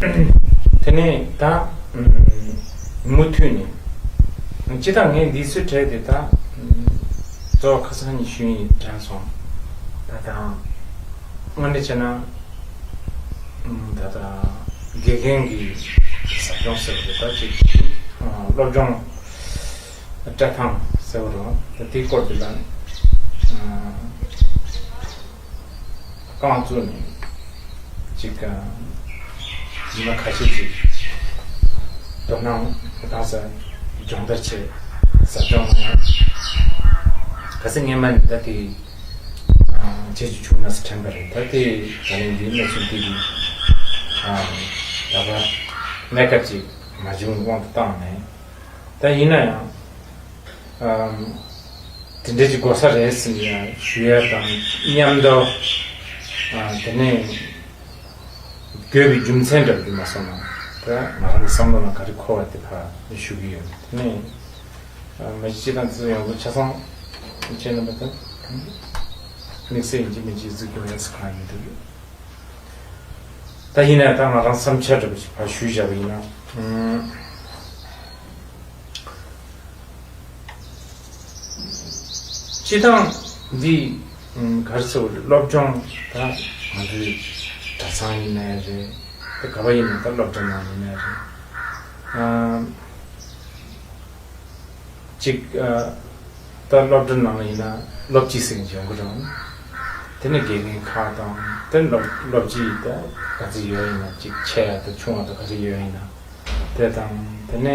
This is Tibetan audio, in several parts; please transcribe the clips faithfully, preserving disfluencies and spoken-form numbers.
དེ་ནས་ད་མུ་མཐུད་ནས་སྤྱི་བཏང་ངས་འདི་ཚོའི་གྲས་དེ་ད་གཙོ་བོ་ཁ་སང་ཉིན་ཞུས་ཡིན་དྲན་སོང་། ད་ད་དངོས་གནས་བྱས་ན་ད་ད་དགེ་རྒན་གྱི་ཟབ་སྦྱོང་ཟེར་བ་དེ་ད་ཅིག་སློབ་སྦྱོང་སྤྲད་སྟངས་ཟེར་བ་རེད། ད་དེའི་སྐོར་དེ་ལ་རྐང་བཙུགས་ནས་ཅིག་ཉི་མ་ཁ་ཤས་ཅིག་དོ་སྣང་གང་ས་སྦྱོང་བརྡར་བྱས་ཟབ་སྦྱོང་གནང་ཡ། གལ་སྲིད་སྔས་མ་ནས་ད་དེ་བྱེད་རྒྱུ་བྱུང་ན་ཟེར་དྲན་པ་རེད། ད་དེ་ད་ནི་འདིའི་གནས་ཚུལ་འདི་གི་ད་ག་གནས་སྐབས་ཅིག་མ་བྱུང་དབང་དུ་བཏང་ནས། ད་ཡིན་ན་ཡང་ཨམ། དེ་འདྲའི་ཅིག་དགོས་ས་རེད་ཟེར་ནས་ཡང་ཞུ་ཡ་དང་མཉམ་དུ། ཨ། དེ་ནས་དགོས་པའི་རྒྱུ་མཚན་འདྲ་པོ་དེ་མ་སོང་ན། ད་ང་རང་གི་བསམ་བློ་ནང་ག་རེ་འཁོར་བ་དེ་ཕར་ཞུ་གི་ཡོད། དེ་ནས་ཨ། མ་གཞི་སྤྱི་དང་ཚོགས་ཡོངས་རྫོགས་ཆ་ཚང་བྱས་ན་མ་ད་དམིགས་བསལ་ཡིན་གཅིག་མིན་གཅིག་གཟིགས་སྐྱོང་ཡས་གང་ཡིན་འདུག་ད་ཡིན་ན་ད་ང་རང་བསམ་འཆར་འདྲ་པོ་ཞིག་ཕར་ཞུས་བཞག་པ་ཡིན་ན། ཨུམ། སྤྱི་བཏང་འདི་ཨུམ། ག་རེ་ཟེར་བ་རེད། སློབ་སྦྱོང་ད་ང་ཚོའི་གྲྭ་ཚང་ཡིན་ནའི་རེད། ད་ག་པར་ཡིན་ན་ད་སློབ་གྲྭ་ནང་ཡིན་ནའི་རེད། ཨུམ། གཅིག་ཨ། ད་སློབ་གྲྭ་ནང་ཡིན་ན་སློབ་སྤྱི་ཟེར་མཁན་ཡོང་གི་རེད། དེ་ནས་དགེ་རྒན་ཁག་དང་དེ་སློབ་སློབ་སྤྱི་ད་ག་ཚོད་ཡོད་ཡིན་ན། གཅིག་ཆེ་བ་དང་ཆུང་བ་དང་ག་ཚོད་ཡོད་ཡིན་ན་དེ་དང་། དེ་ནས་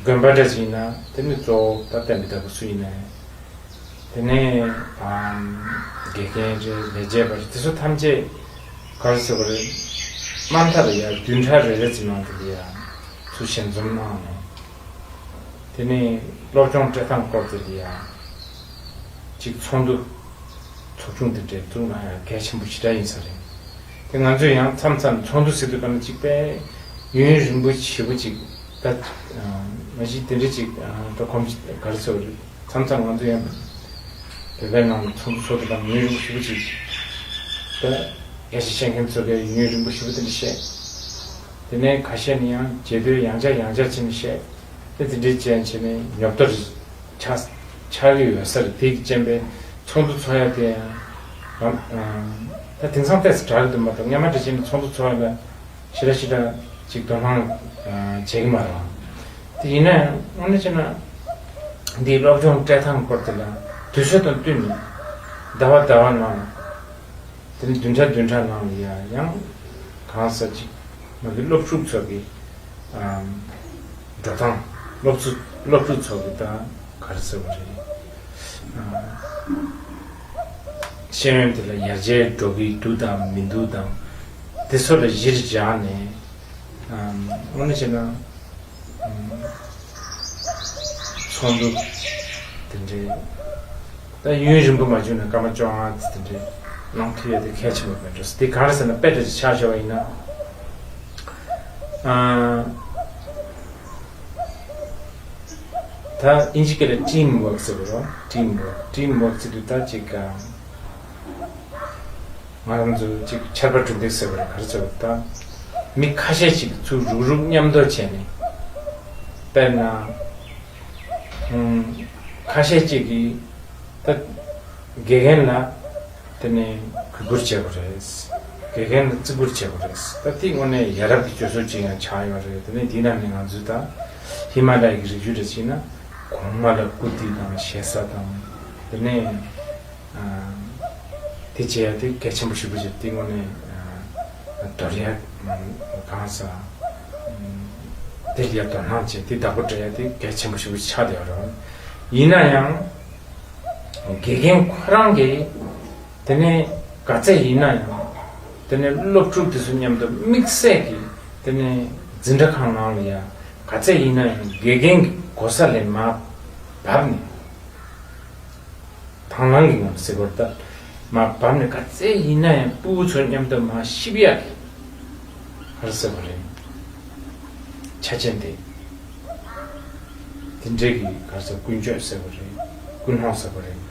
དགོན་པ་འདྲ་ཞིག་ཡིན་ན་དེ་ནས་གཙོ་བོ་ད་བསྟན་པའི་བདག་པོ་སུ་ཡིན་ནའི། དེ་ནས་ཨམ། དགེ་རྒན་རེད། ལས་བྱེད་པ་རེད། དེ་ཚོ་ཐམས་ཅད་ག་རེ་ཟེར་བ་རེད། དམའ་མཐའ་ལ་ཡ་བདུན་ཕྲག་རེ་རེ་ཙམ་ནང་དུ་ལ་ཡ་ཚུར་ཞལ་འཛོམས་གནང་ནས། དེ་ནས་སློབ་སྦྱོང་སྤྲད་སྟངས་སྐོར་དེ་ལ་ཡ་གཅིག་ཚོགས་འདུ་ཚོགས་ཆུང་དེ་འདྲ་བཙུགས་ན་ཡང་གལ་ཆེན་པོ་ཞེ་དྲག་ཡིན་ས་རེད། དེ་ང་ཚོས་ཡང་མཚམས་མཚམས་ཚོགས་འདུ་ཟེར་དུས་ག་ན་གཅིག་དཔེ་ཡུན་རིང་པོ་ཞེ་པོ་ཅིག་ད་མ་གཞི་དེ་འདྲ་ཅིག་ད་གོམས་ག་རེ་ཟེར་བ་རེད། མཚམས་མཚམས་ང་ཚོ་ཡང་བོད་པའི་ནང་ཚོགས་འདུ་ཚོགས་དུས་ག་ན་ཡུན་རིང་པོ་ཞེ་པོ་ཅིག་ད་སྐད་ཆ་བཤད་མཁན་ཚོ་གས་ཡུན་རིང་པོ་ཞེ་པོ་དེ་འདྲ་བཤད། དེ་ནས་ཁ་ཤས་ནི་ཡང་བརྗེད་དོན་ཡང་བསྐྱར་ཡང་བསྐྱར་བྱས་ནས་བཤད། དེ་དེ་འདྲའི་རྐྱེན་བྱས་ནས་ཉོབ་ཏོ་རེ་ཆགས་ཆགས་ཀྱི་ཡོད་ས་རེད། དེ་གི་རྐྱེན་པས་ཚོགས་འདུ་ཚོགས་ཡ་དེ་ཡང་ད་དེང་སང་ཏོག་ཙམ་དྲག་གི་འདུག་མ་གཏོགས་སྔོན་མ་དེ་བྱས་ནས་ཚོགས་འདུ་ཚོགས་ཡ་ལ་ཞེ་དྲག་ཞེ་དྲག་ཅིག་དོ་སྣང་བྱེད་ཀྱི་མ་རེད། དེ་ཡིན་ན་ཡང་དངོས་གནས་བྱས་ན་འདིའི་སློབ་སྦྱོང་སྤྲད་སྟངས་སྐོར་དེ་ལ་དུས་ཚོད་དང་བསྟུན་ནས་ཟླ་བ་ཟླ་བ་ནང་དེ་ནས་བདུན་ཕྲག་བདུན་ཕྲག་ནང་ལ་ཡང་ཡང་གང་ས་ཅིག་ང་ཚོའི་སློབ་ཕྲུག་ཚོ་གི་ཨམ། འགྲོ་སྟངས། སློབ་ཕྲུག་སློབ་ཕྲུག་ཚོ་གི་ད་ག་རེ་ཟེར་བ་རེད། ཨམ། ཤེས་ཡོན་དེ་ལ་ཡར་རྒྱས་འགྲོ་གི་འདུག་དང་མི་འདུག་དང་དེ་ཚོ་ལ་གཞིར་བཞག་ནས། ཨམ། དངོས་གནས་བྱས་ན། ཚོགས་འདུ་དེ་འདྲའི་ད་ཡུན་རིང་པོ་མ་བྱུང་ན་སྐར་མ་བཅོ་ལྔ་ཙམ་དེ་འདྲའི་གནང་ཐུབ་ཡ་དེ་གལ་ཆེན་པོ་མེད་འགྲོ། དེ་ག་རེ་ཟེར་ན་དཔེ་འདྲ་ཅིག་ཆ་བཞག་པ་ཡིན་ན། ཨ། ད་ཨིན་ཇི་སྐད་ལ་ཊིམ་ཝོག་ཟེར་བ་རེད། ཊིམ་ཝོག་ཊིམ་ཝོག་ཟེར་དུས་ད་ཅིག་ང་རང་ཚོ་ཅིག་ཆར་པ་གྲུ་འདེགས་ཟེར་བ་རེད། ག་རེ་ཟེར་བ་ད་མི་ཁ་ཤས་ཅིག་ཚུར་རུག་རུག་མཉམ་དུ་བྱས་ནས། དཔེར་ན། ཨུམ། ཁ་ཤས་ཅིག་གིས་ད་དགེ་རྒན་ལ་དེ་ནས་གུས་བཀུར་བྱེད་དགོས་རེད། དགེ་རྒན་ལ་བརྩི་བཀུར་བྱེད་དགོས་རེད། ད་དེ་དངོས་གནས་ཡ་རབས་ཀྱི་སྤྱོད་ཚུལ་ཅིག་ཡང་ཆགས་ཡོད་རེད། དེ་ནས་དེའི་ནང་ནས་ང་ཚོས་ད་ཧི་མ་ལ་ཡའི་རི་རྒྱུད་འདྲ་ཅིག་ན་གོང་མ་ལ་བཀུར་སྟི་དང་ཞེ་ས་དང་། དེ་ནས། དེ་བྱེད་ཡ་དེ་གལ་ཆེན་པོ་ཞིག་པོ་བྱེད། དེ་དངོས་གནས་དོར་ཡ་གང་ས་དེ་ལ་ཡ་དོ་སྣང་བྱེད། དེ་བདག་པོ་སྤྲད་ཡ་དེ་གལ་ཆེན་པོ་ཞིག་པོ་ཆགས་བསྡད་ཡོད་རེད། ཡིན་ན་ཡང་དགེ་རྒན་ཁོ་རང་གིས་དེ་ནས་ག་ཚད་ཡིན་ན་ཡང་དེ་ནས་སློབ་ཕྲུག་དེ་ཚོ་མཉམ་དུ་དམིགས་བསལ་གྱིས་དེ་ནས་འཛིན་གྲྭ་ཁང་ནང་ལ་ཡ་ག་ཚད་ཡིན་ན་ཡང་དགེ་རྒན་གྱི་གོ་ས་ལས་མར་བབས་ནས། དང་བླངས་ཀྱི་ངང་ཟེར་བར་ལྟ། མར་བབས་ནས་ག་ཚད་ཡིན་ན་ཡང་ཕྲུ་གུ་ཚོ་མཉམ་དུ་མར་གཤིབ་ཡག་གི་ག་རེ་ཟེར་བ་རེད། ཆ་རྐྱེན་དེ་དེ་འདྲའི་གི་ག་རེ་ཟེར། ཀུན་སྤྱོད་ཟེར་བ་རེད། ཀུན་སློང་ཟེར་བ་རེད།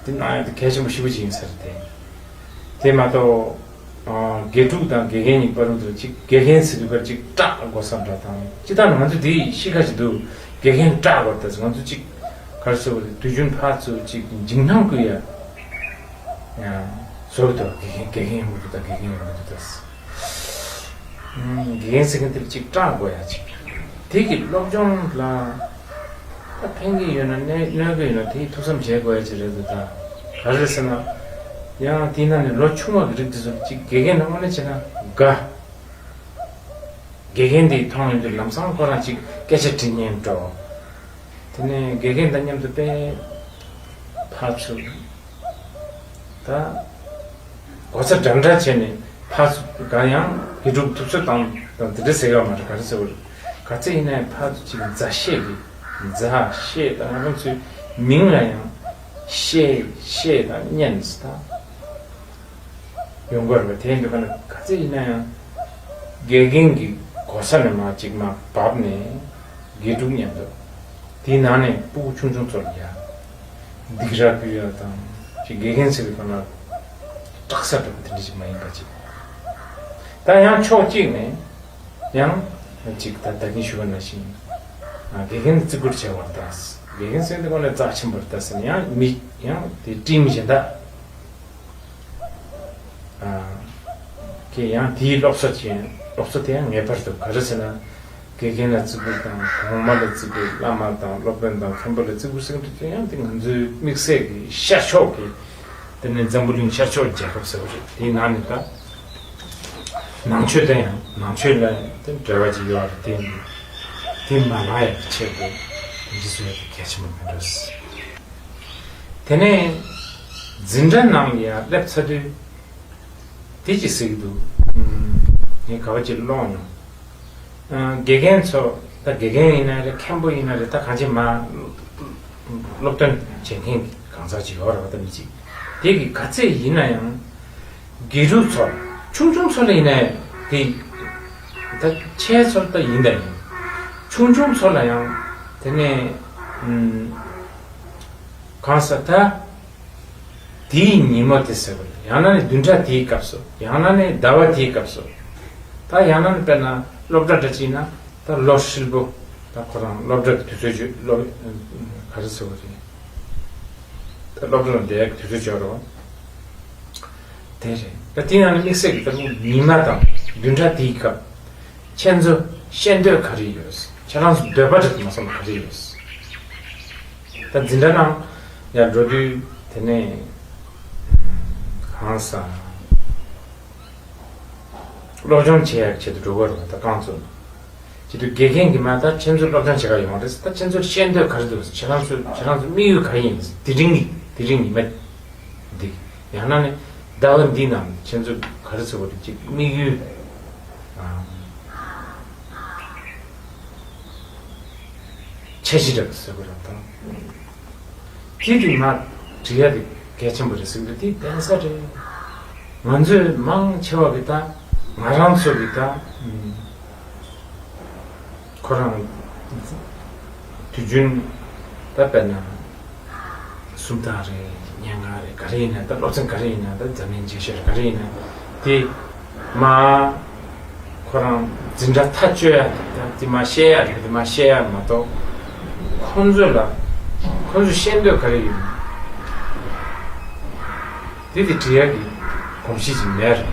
དེ་གནང་ཡག་དེ་གལ་ཆེན་པོ་ཞེ་པོ་ཅིག་ཡིན་ས་རེད་དེ། དེ་མ་གཏོགས། ཨ། དགེ་ དགེ་ཕྲུག་དང་དགེ་རྒན་གཉིས་བར་དུ་ཅིག་དགེ་རྒན་ཟེར་དུས་ཁར་ཅིག་སྐྲག་དགོས་བསམ་འདྲ་དང་། ཅི་ལྟར་ང་ཚོ་དེ་ཤི་ཁ་ཅིག་འདུག་དགེ་རྒན་སྐྲག་དགོས་ད་ང་ཚོ་ཅིག་ག་རེ་ཟེར་བ་རེད། དུས་རྒྱུན་ཕར་ཚུར་ཅིག་འཇིགས་སྣང་སྐུལ་ཡ་ཡང་བཟོ་གི་འདུག་དགེ་རྒན་དགེ་རྒན་ཡོང་གི་འདུག་ད་དགེ་རྒན་ཡོང་གི་འདུག་ད། དགེ་རྒན་ཟེར་མཁན་དེ་ཅིག་སྐྲག་དགོས་ཡ་ཅིག་དེ་གི་སློབ་སྦྱོང་ལ་ད་ཕན་གྱི་ཡོད་ན་གནོད་གནོད་གི་ཡོད་ན་དེ་ཐུགས་བསམ་བཞེས་དགོས་ཡ་ཅིག་རེད་འདུག་ད་ག་རེ་ཟེར་ན། ཡང་དེའི་ནང་ནས་ལོ་ཆུང་བ་གི་རིགས་དེ་ཚོ་ཅིག་དགེ་རྒན་ལ་དངོས་གནས་བྱས་ན་དགའ། དགེ་རྒན་དེ་མཐོང་ཡོང་དུས་ལམ་སང་ཁོ་རང་ཅིག་སྐད་ཆ་དྲི་སྙིང་འདོད། དེ་ནས་དགེ་རྒན་དང་མཉམ་དུ་དཔེ་ཕར་ཚུར་ད་གོ་ས་འདྲ་འདྲ་བྱས་ནས་ཕར་ཚུར་གང་ཡང་དགེ་ཕྲུག་ཐུབ་ཚོད་བཏང་དང་དེ་འདྲ་ཟེར་ག་མ་རེད། ག་རེ་ཟེར་བ་རེད། ག་ཚད་ཡིན་ནའི་ཕར་ཚུར་ཅིག་མཛའ་བཤེས་ཀྱི་མཛའ་བཤེས་དང་ང་རང་ཚོའི་མིང་ལ་ཡང་བཤེས་བཤེས་དང་གཉེན་ཟེར་ད། ཡོང་གི་རེད་པ། དེ་ཡིན་དུས་ག་ན་ག་ཚད་ཡིན་ན་ཡང་དགེ་རྒན་གྱི་གོ་ས་ནས་མར་ཅིག་མར་བབས་ནས་དགེ་ཕྲུག་མཉམ་དུ་དེའི་ནང་ནས་སྤུ་གུ་ཆུང་ཆུང་ཚོ་ལ་ཡ་སྡིགས་ར་སྐུལ་ཡ་དང་ཅིག་དགེ་རྒན་ཟེར་བའི་སྒང་ལ་སྐྲག་ས་འདྲ་པོ་དེ་འདྲ་ཞིག་མ་ཡིན་པ་ཅིག་ད་ཡང་ཕྱོགས་གཅིག་ནས་ཡང་ཅིག་ད་ད་གིན་ཞུས་པ་ནང་བཞིན་དགེ་རྒན་བརྩི་བཀུར་བྱེད་པར་གདའ། དགེ་རྒན་ཟེར་དུས་སྒང་ལ་རྩ་ཆེན་པོར་གདའ་ཟེར་ནས་ཡང་མི་ཡང་དེ་སྤྲིང་མི་གཞན་དག་གིས་ཡང་དེའི་སློབ་གསོ་བྱས། སློབ་གསོ་དེ་ཡང་ངེས་པར་དུ་ག་རེ་ཟེར་ན། དགེ་རྒན་ལ་བརྩི་བཀུར་དང་གོང་མ་ལ་བརྩི་བཀུར། བླ་མ་དང་སློབ་དཔོན་དང་མཁན་པོ་ལ་བརྩི་བཀུར་ཟེར་མཁན་དེ་ཚོ་ཡང་དེ་ང་ཚོའི་དམིགས་བསལ་གྱི་ཤར་ཕྱོགས་ཀྱི་དེ་ནས་འཛམ་བུ་གླིང་ཤར་ཕྱོགས་རྒྱལ་ཁབ་ཟེར་བ་རེད། དེའི་ནང་ནས་ད་ནང་ཆོས་དེ་ཡང་ནང་ཆོས་ལ་དེ་འབྲེལ་བ་ཅིག་ཡོད་རེད། དེ་དེ་མ་ལང་ཡག་གི་ཆེད་དུ་འདི་བཟོ་ཡག་གི་གལ་ཆེན་པོ་མི་འགྲོ། དེ་ནས་འཛིན་གྲྭ་ནང་ལ་ཡར་སླེབས་ཚར་དུས་དེ་ཅི་ཟེར་གི་འདུག་ངས་ག་བ་ཅིག་ཀློག་མྱོང་། དགེ་རྒན་ཚོ་ད་དགེ་རྒན་ཡིན་ན་རེད། མཁན་པོ་ཡིན་ན་རེད། ད་གང་ཅི་མ་སློབ་སྟོན་བྱེད་མཁན་གང་ཟག་ཅིག་ཡོད་རེད་པ། ད་མི་གཅིག་དེ་གི་ག་ཚད་ཡིན་ན་ཡང་དགེ་ཕྲུག་ཚོ་ཆུང་ཆུང་ཚོ་ལ་ཡིན་ན་དེ་ད་ཆེ་ཚོ་ད་ཡིན་ད་ཡིན། ཆུང་ཆུང་ཚོ་ལ་ཡང་དེ་ནས་གང་ཟག་ད། དེའི་ཉི་མ་དེ་ཟེར་བ་རེད། ཡང་ན་ནི་བདུན་ཕྲག་དེའི་སྐབས་སུ། ཡང་ན་ནི་ཟླ་བ་དེའི་སྐབས་སུ། ད་ཡང་ན་ནི་དཔེར་ན་སློབ་གྲྭ་འདྲ་ཅིག་ན་ད་ལོ་ཧྲིལ་པོ་ད་ཁོ་རང་སློབ་གྲྭ་གི་དུས་ཚོད་ཅིག་སློབ་ག་རེ་ཟེར་བ་རེད། ད་སློབ་གྲྭ་ལ་བསྡད་ཡག་གི་དུས་ཚོད་ཅིག་ཡོད་རེད་པ། དེ་རེད། ད་དེ་ཡང་ནི་དམིགས་བསལ་གྱི་ད་ཉི་མ་དང་བདུན་ཕྲག་དེའི་སྐབས་ཁྱེད་ཚོ་ཤེས་འདོད་ག་རེ་ཡོད། ཁྱེད་རང་ཚོ་འདོད་པ་འདྲ་མ་སོང་བ་ག་རེ་ཡོད། ད་འཛིན་གྲྭ་ནང་ཡར་འགྲོ་དུས་དེ་ནས་གང་ཟག་སློབ་སྦྱོང་བྱེད་ཡག་ཆེད་དུ་འགྲོ་གི་རེད་པ། ད་རྐང་བཙུགས་ནས་ཁྱེད་ཚོ་དགེ་རྒན་གྱིས་མ་ད་ཁྱེད་ཚོ་སློབ་སྦྱོང་བྱེད་ག་ཡོང་བ་རེད། ད་ཁྱེད་ཚོར་ཤེས་འདོད་ག་རེ་འདུག་ཁྱེད་རང་ཚོ་ཁྱེད་རང་ཚོ་དམིགས་ཡུལ་ག་རེ་ཡིན། དེ་རིང་གི་དེ་རིང་ཉི་མ་འདི་ཡང་ན་ནི་ཟླ་བ་འདི་ནང་ཁྱེད་ཚོ་ག་རེ་ཟེར་བ་རེད། ཅིག་དམིགས་ཡུལ། འཆར་གཞི་འདྲ་པོ་ཟེར་དགོས་རེད་དང་། དེ་དུས་ང་འབྲི་ཡ་དེ་གལ་ཆེན་པོ་རེད་ཟེར་གི་འདུག་དེ་གདན་ས་རེད། ང་ཚོས་མང་ཆེ་བ་གི་ད་ང་རང་ཚོ་གི་ད་ཁོ་རང་དུས་རྒྱུན་ད་དཔེར་ན། སུམ་རྟགས་རེད། སྙན་ངག་རེད། ག་རེ་ཡིན་ན་ད་སློབ་ཚན་ག་རེ་ཡིན་ན་ད་འཛམ་གླིང་རྒྱས་བཤད་རེད། ག་རེ་ཡིན་ན་དེ་མ་ཁོ་རང་འཛིན་གྲྭ་མཐའ་དཔྱོད་ཡ་རེད། ད་དེ་མ་བཤད་ཡ་རེད། དེ་མ་བཤད་ཡ་མ་གཏོགས་ཁོང་ཚོ་ལ་ཁོང་ཚོས་ཤེས་འདོད་ག་རེ་ཡོད་དེ་དེ་འབྲི་ཡ་གི་གོམས་གཤིས་ཅིག་མེད་རེད།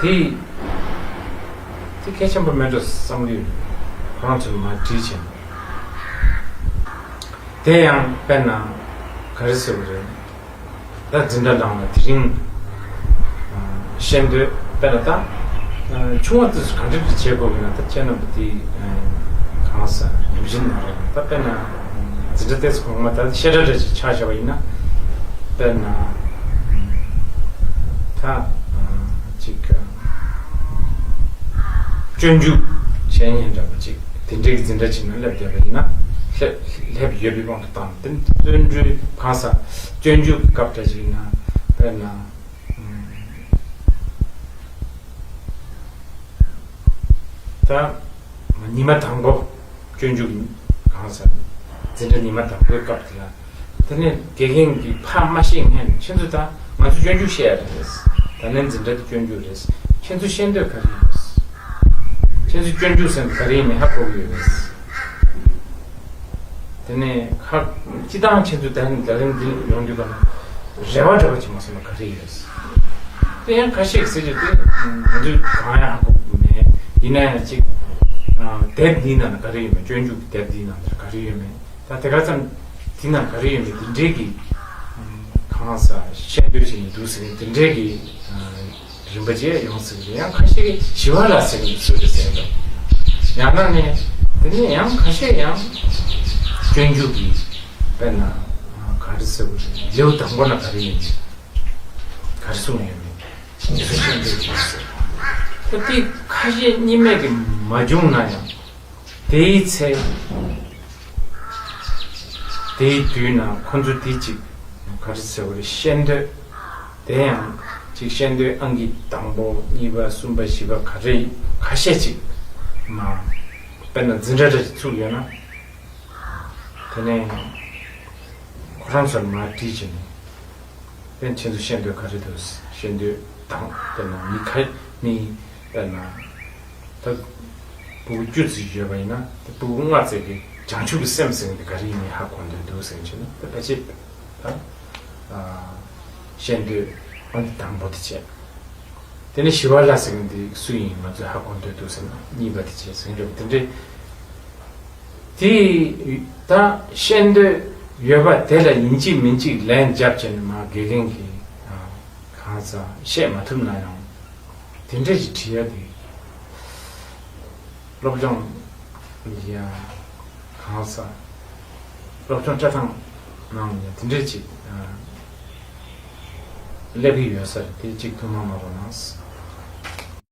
དེ་དེ་གལ་ཆེན་པོ་མེད་འགྲོ་བསམ་གི་ཡོད། ཁོ་རང་ཚོས་མ་བྲིས་བྱས་ན། དེ་ཡང་དཔེར་ན་ག་རེ་ཟེར་བ་རེད། ད་འཛིན་གྲྭ་ནང་ལ་དེ་རིང་ཤེས་འདོད་དཔེར་ན་ད་ཆུང་བ་དེ་ཚོ་ག་འདྲ་བྱེད་དགོས་ཀྱི་ན། ད་ཁྱེད་རྣམ་པ་དེ་གང་ཟག་ཉམས་ཞིབ་གནང་རོགས། ད་དཔེར་ན་འཛིན་གྲྭ་དེ་ཚོ་གོང་མ་ད་བཤད་གྲྭ་འདྲ་ཞིག་ཆ་བཞག་པ་ཡིན་ན་དཔེར་ན། ད་ཅིག་སྤྱོད་འཇུག་བཤད་མཁན་འདྲ་པོ་ཅིག་དེ་འདྲའི་འཛིན་གྲྭ་ཅིག་ནང་སླེབས་བསྡད་པ་ཡིན་ན། སླེབས་སླེབས་ཡོད་པའི་དབང་དུ་བཏང་། དེ་བརྩོན་འགྲུས་གང་ཟག་སྤྱོད་འཇུག་གི་སྐབས་འདྲ་ཅིག་ཡིན་ན་དཔེར་ན། ད་ཉི་མ་དང་པོ་སྤྱོད་འཇུག་གང་ཟག་འཛིན་གྲྭ་ཉི་མ་དང་པོའི་སྐབས་དེ་ལ། དེ་ནས་དགེ་རྒན་གྱིས་ཕར་མ་བཤད་སྔོན་ཁྱེད་ཚོ་ད་ ང་ཚོ་སྤྱོད་འཇུག་བཤད་ཡ་རེད། ད་ལན་འཛིན་གྲྭ་དེ་སྤྱོད་འཇུག་རེད། ཁྱེད་ཚོ་ཤེས་འདོད་ག་རེ་ཡོད། ཁྱེད་ཚོ་སྤྱོད་འཇུག་ཟེར་ན་ག་རེ་ཡིན་མིན་ཧ་གོ་གི་ཡོད་རེད། དེ་ནས་ཧ་སྤྱི་བཏང་ཁྱེད་ཚོ་ད་ནི་ད་ལན་འདི་ཡོང་དུས་ག་ན་རེ་བ་འདྲ་བ་ཅིག་མ་སོང་ན་ག་རེ་ཡོད། དེ་ཡང་ཁ་ཤས་ཀྱིས་ཟེར་གྱི་འདུག་ང་ཚོས་གང་ཡང་ཧ་གོ་གི་མེད། ཡིན་ན་ཡང་ཅིག་ཨ་དེབ་འདིའི་ནང་ན་ག་རེ་ཡོད་མེད། སྤྱོད་འཇུག་གི་དེབ་འདིའི་ནང་ན་ག་རེ་ཡོད་མེད། ད་དེ་ག་ཙམ་དེའི་ནང་ག་རེ་ཡོད་མེད་དེ་འདྲའི་གི་གང་ཟག་ཤེས་འདོད་བྱེད་ཀྱི་འདུག་ཟེར་ནས་དེ་འདྲའི་གི་རིམ་པ་བཅས་ཡོང་སྲིད་ཀྱི་རེད། ཡང་ཁ་ཤས་ཀྱིས་ཞི་བ་ལྷ་ཟེར་གྱི་འདུག་ཟེར་གྱི་ཟེར་འདུག་ཡང་ན་ནས་དེ་ནས་ཡང་ཁ་ཤས་ཡང་སྤྱོད་འཇུག་གི་དཔེར་ན་ག་རེ་ཟེར་དགོས་རེད། ལེའུ་དང་པོ་ན་ག་རེ་ཡིན་མིན། ག་རེ་གསུངས་ཡོད་མེད། དེ་ཚོ་ཤེས་འདོད་ཀྱི་ཟེར། ད་དེ་ཁ་ཤས་གཉིས་མེད་ཀྱི་མ་བྱུང་ན་ཡང་། དེའི་ཚེ། དེའི་དུས་ན་ཁོ་ཚོ་དེ་གཅིག་ག་རེ་ཟེར་བ་རེད། ཤེས་འདོད། དེ་ཡང་གཅིག་ཤེས་འདོད་ཨང་ཀི་དང་པོ་གཉིས་པ་གསུམ་པ་བཞི་པ་ག་རེ་ཁ་ཤས་གཅིག་མ། དཔེར་ན་འཛིན་གྲྭ་འདྲ་ཞིག་ཚུགས་ཡོད་ན། དེ་ནས་ཁོ་རང་ཚོར་མར་དྲིས་བྱས་ནས། དེ་ཁྱེད་ཚོ་ཤེས་འདོད་ག་རེ་འདུག་ཤེས་འདོད་དང་དེ་ན་མི་ཁ་མི་དཔེར་ན་ད་སྤུ་གུ་བཅུ་ཙམ་ཡོད་པ་ཡིན་ན། དེ་སྤུ་གུ་ལྔ་ཙམ་གྱིས་བྱང་ཆུབ་ཀྱི་སེམས་ཟེར་མཁན་དེ་ག་རེ་ཡིན་མིན་ཧ་གོ་འདོད་འདུག་ཟེར་བྱས་ན། དེ་ཕལ་ཆེར་ད་ཤེས་འདོད་ཨང་ཀི་དང་པོ་དེ་བྱས། དེ་ནས་ཞི་བ་ལྷ་ཟེར་མཁན་དེ་སུ་ཡིན་ང་ཚོས་ཧ་གོ་འདོད་འདུག་ཟེར་ན་གཉིས་པ་དེ་བྱས་ཟེར་མཁན་རེད། དེ་འདྲའི་དེ་ད་ཤེས་འདོད་ཡོད་པ་དེ་ལ་ཡིན་གཅིག་མིན་གཅིག་ལན་རྒྱབ་བྱས་ནས་མར་དགེ་རྒན་གྱིས་གང་ཟག་བཤད་མ་ཐུབ་ན་ཡང་དེ་འདྲ་ཞིག་བྲིས་ཡ་དེ་སློབ་སྦྱོང་ཡ་གང་ཟག་སློབ་སྦྱོང་སྤྲད་སྟངས་ནང་ཡ་དེ་འདྲ་ཅིག་སླེབས་ཀྱི་ཡོད་ས་རེད། དེ་གཅིག་ཐུགས་སྣང་གནང་རོགས་གནང་།